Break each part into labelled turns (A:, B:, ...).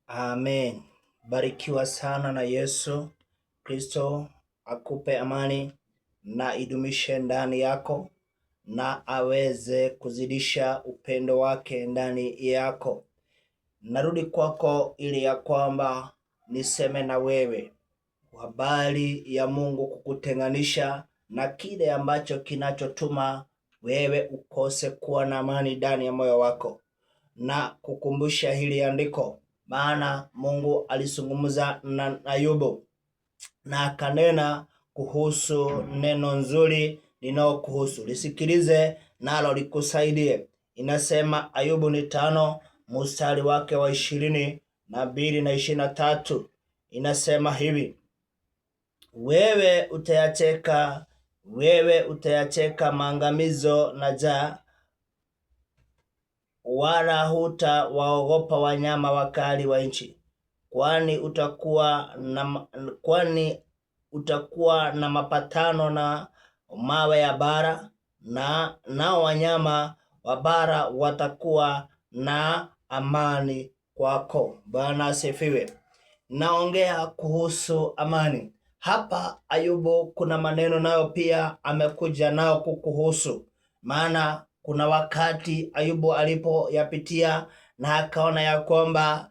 A: Amen. Barikiwa sana na Yesu Kristo akupe amani na idumishe ndani yako na aweze kuzidisha upendo wake ndani yako. Narudi kwako ili ya kwamba niseme na wewe habari ya Mungu kukutenganisha na kile ambacho kinachotuma wewe ukose kuwa na amani ndani ya moyo wako, na kukumbusha hili andiko, maana Mungu alizungumza na Ayubu na akanena kuhusu neno nzuri linalokuhusu, lisikilize nalo likusaidie. Inasema Ayubu ni 5 mstari wake wa 22 na 23, inasema hivi: wewe utayacheka, wewe utayacheka maangamizo na njaa, wala hutawaogopa wanyama wakali wa nchi, kwani utakuwa na mapatano na mawe ya bara, na nao wanyama wa bara watakuwa na amani kwako. Bwana asifiwe. Naongea kuhusu amani hapa. Ayubu kuna maneno nayo pia amekuja nao kukuhusu, maana kuna wakati Ayubu alipoyapitia na akaona ya kwamba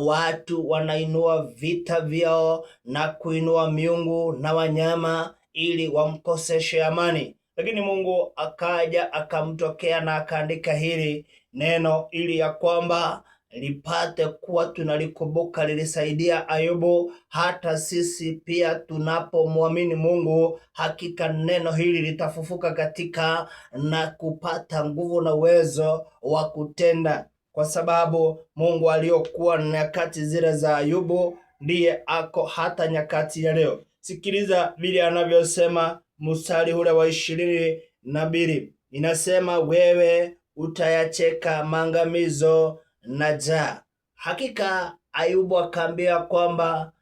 A: watu wanainua vita vyao na kuinua miungu na wanyama ili wamkoseshe amani, lakini Mungu akaja akamtokea na akaandika hili neno ili ya kwamba lipate kuwa tunalikumbuka, lilisaidia Ayubu. Hata sisi pia tunapomwamini Mungu, hakika neno hili litafufuka katika na kupata nguvu na uwezo wa kutenda, kwa sababu Mungu aliyokuwa nyakati zile za Ayubu ndiye ako hata nyakati ya leo. Sikiliza vile anavyosema mstari ule wa 22, inasema wewe utayacheka maangamizo na njaa. Hakika Ayubu akaambia kwamba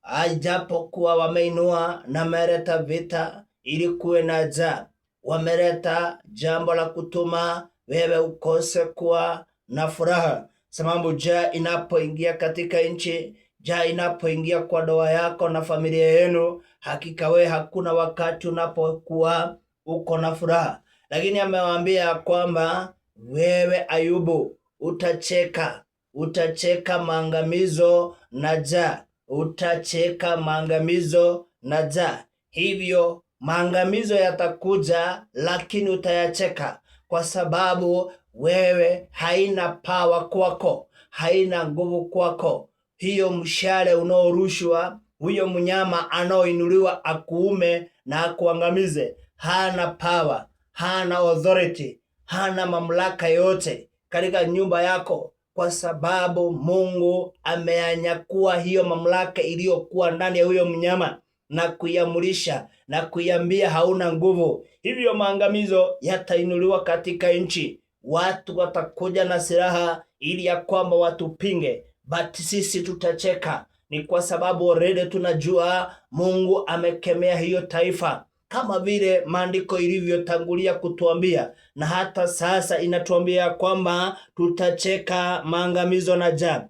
A: ajapokuwa wameinua na wameleta vita ili kuwe na njaa, wameleta jambo la kutuma wewe ukose kuwa na furaha, sababu njaa inapoingia katika nchi, njaa inapoingia kwa ndoa yako na familia yenu, hakika we hakuna wakati unapokuwa uko na furaha. Lakini amewaambia kwamba wewe Ayubu utacheka, utacheka maangamizo na njaa, utacheka maangamizo na njaa. Hivyo maangamizo yatakuja, lakini utayacheka, kwa sababu wewe haina pawa kwako, haina nguvu kwako. Hiyo mshale unaorushwa, huyo mnyama anaoinuliwa akuume na akuangamize, hana pawa, hana authority, hana mamlaka yote katika nyumba yako, kwa sababu Mungu ameanyakua hiyo mamlaka iliyokuwa ndani ya huyo mnyama na kuiamurisha na kuiambia hauna nguvu. Hivyo maangamizo yatainuliwa katika nchi, watu watakuja na silaha ili ya kwamba watupinge, but sisi tutacheka. Ni kwa sababu already tunajua Mungu amekemea hiyo taifa kama vile maandiko ilivyotangulia kutuambia, na hata sasa inatuambia kwamba tutacheka maangamizo na njaa.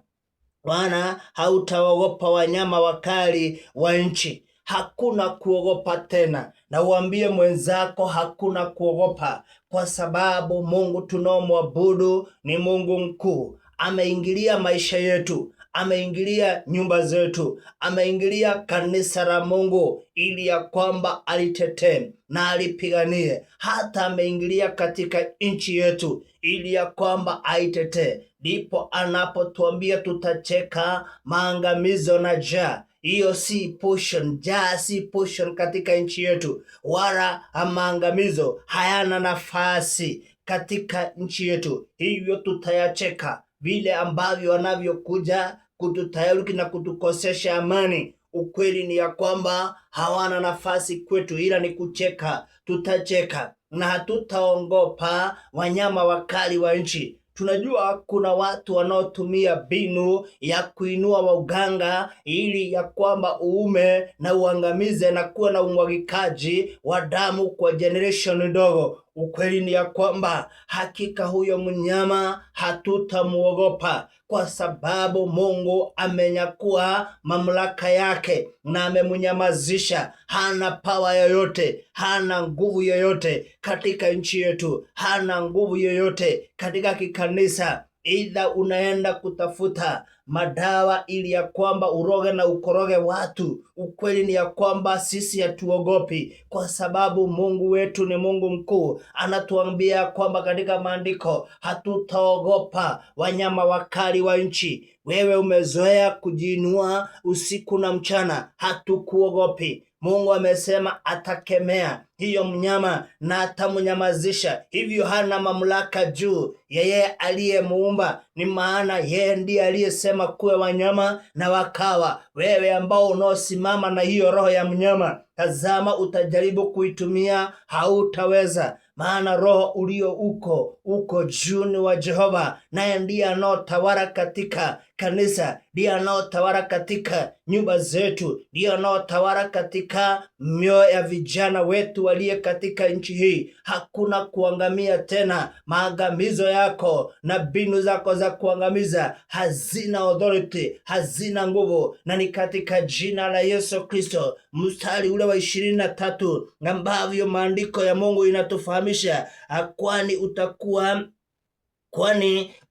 A: Bwana, hautaogopa wanyama wakali wa nchi. Hakuna kuogopa tena, na uambie mwenzako hakuna kuogopa, kwa sababu Mungu tunaomwabudu ni Mungu mkuu. Ameingilia maisha yetu, ameingilia nyumba zetu, ameingilia kanisa la Mungu ili ya kwamba alitetee na alipiganie. Hata ameingilia katika nchi yetu ili ya kwamba aitetee. Ndipo anapotuambia tutacheka maangamizo na njaa. Hiyo si portion, njaa si portion katika nchi yetu, wala maangamizo hayana nafasi katika nchi yetu. Hivyo tutayacheka vile ambavyo wanavyokuja kututayaruki na kutukosesha amani. Ukweli ni ya kwamba hawana nafasi kwetu, ila ni kucheka. Tutacheka na hatutaongopa wanyama wakali wa nchi. Tunajua kuna watu wanaotumia mbinu ya kuinua waganga ili ya kwamba uume na uangamize na kuwa na umwagikaji wa damu kwa generation ndogo. Ukweli ni ya kwamba hakika huyo mnyama hatutamuogopa, kwa sababu Mungu amenyakua mamlaka yake na amemnyamazisha. Hana pawa yoyote, hana nguvu yoyote katika nchi yetu, hana nguvu yoyote katika kikanisa. Idha unaenda kutafuta madawa ili ya kwamba uroge na ukoroge watu. Ukweli ni ya kwamba sisi hatuogopi, kwa sababu Mungu wetu ni Mungu mkuu. Anatuambia kwamba katika maandiko hatutaogopa wanyama wakali wa nchi. Wewe umezoea kujiinua usiku na mchana, hatukuogopi. Mungu amesema atakemea hiyo mnyama na atamnyamazisha, hivyo hana mamlaka juu yeye aliyemuumba. Ni maana yeye ndiye aliyesema kuwe wanyama na wakawa. Wewe ambao unaosimama na hiyo roho ya mnyama, tazama, utajaribu kuitumia, hautaweza maana roho ulio uko juu ni wa Jehova, naye ndiye anaotawala katika kanisa, ndiye anaotawala katika nyumba zetu, ndiye anaotawala katika mioyo ya vijana wetu waliye katika nchi hii. Hakuna kuangamia tena. Maangamizo yako na mbinu zako za kuangamiza hazina authority, hazina nguvu, na ni katika jina la Yesu Kristo. Mstari ule wa 23 ambavyo maandiko ya Mungu inatufahamisha, kwani utakuwa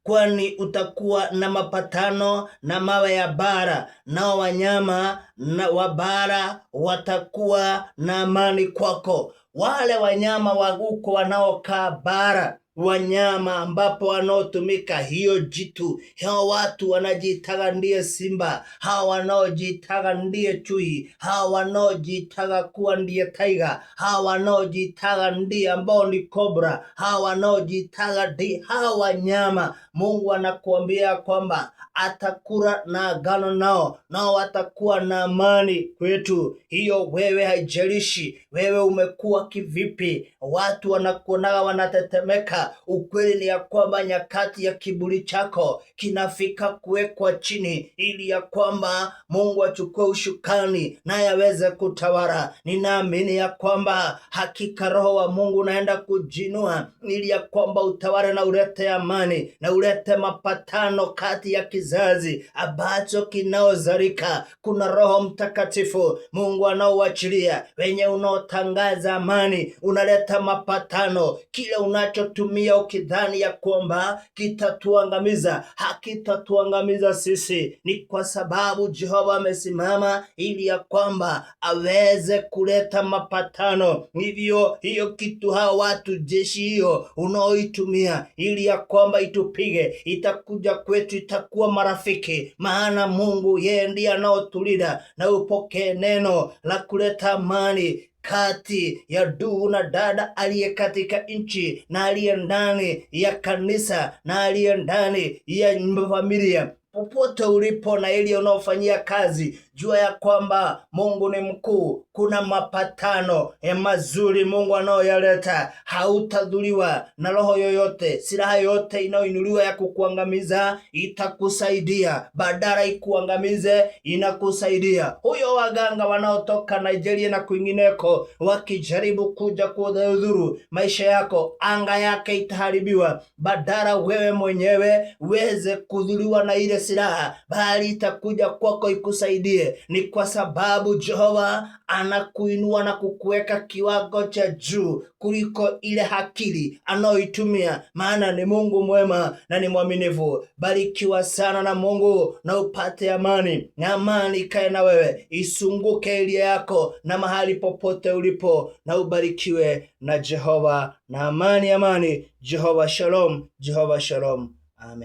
A: kwani utakuwa na mapatano na mawe ya bara, nao wanyama na wa bara watakuwa na amani kwako. Wale wanyama wa huko wanaokaa bara, wanyama ambapo wanaotumika hiyo jitu, hao watu wanajiitaga ndiye simba, hao wanaojiitaga ndiye chui, hao wanaojiitaga kuwa ndiye taiga, hao wanaojiitaga ndiye ambao ni kobra, hao wanaojiitaga ndi hao wanyama, Mungu anakuambia kwamba atakula na agano nao, nao watakuwa na amani kwetu. Hiyo wewe, haijalishi wewe umekuwa kivipi, watu wanakuonaga wanatetemeka. Ukweli ni ya kwamba nyakati ya kiburi chako kinafika kuwekwa chini, ili ya kwamba Mungu achukue ushukani naye aweze kutawala. Ninaamini ya kwamba hakika Roho wa Mungu unaenda kujinua ili ya kwamba utawale na ulete amani na ulete mapatano kati ya kizazi ambacho kinaozalika. Kuna Roho Mtakatifu Mungu anaoachilia wenye unaotangaza amani, unaleta mapatano. Kile unachotumia ukidhani ya kwamba kitatuangamiza, hakitatuangamiza sisi. Ni kwa sababu Jehova amesimama ili ya kwamba aweze kuleta mapatano. Hivyo hiyo kitu, hao watu, jeshi hiyo unaoitumia ili ya kwamba itupige, itakuja kwetu, itakuwa marafiki, maana Mungu yeye ndiye anaotulinda. Na upokee neno la kuleta amani kati ya ndugu na dada aliye katika nchi na aliye ndani ya kanisa na aliye ndani ya familia. Popote ulipo na ili unaofanyia kazi, jua ya kwamba Mungu ni mkuu. Kuna mapatano ya mazuri Mungu anayoyaleta. Hautadhuriwa na roho yoyote, silaha yoyote inayoinuliwa ya kukuangamiza itakusaidia, badala ikuangamize inakusaidia. Huyo waganga wanaotoka Nigeria na kwingineko wakijaribu kuja kudhuru maisha yako, anga yake itaharibiwa, badala wewe mwenyewe uweze kudhuriwa na ile silaha, bali itakuja kwako ikusaidie. Ni kwa sababu Jehova anakuinua na kukuweka kiwango cha juu kuliko ile akili anayoitumia, maana ni Mungu mwema na ni mwaminifu. Barikiwa sana na Mungu na upate amani, na amani ikae na wewe, isunguke elia yako na mahali popote ulipo, na ubarikiwe na Jehova na amani, amani. Jehova shalom, Jehova shalom. Amen.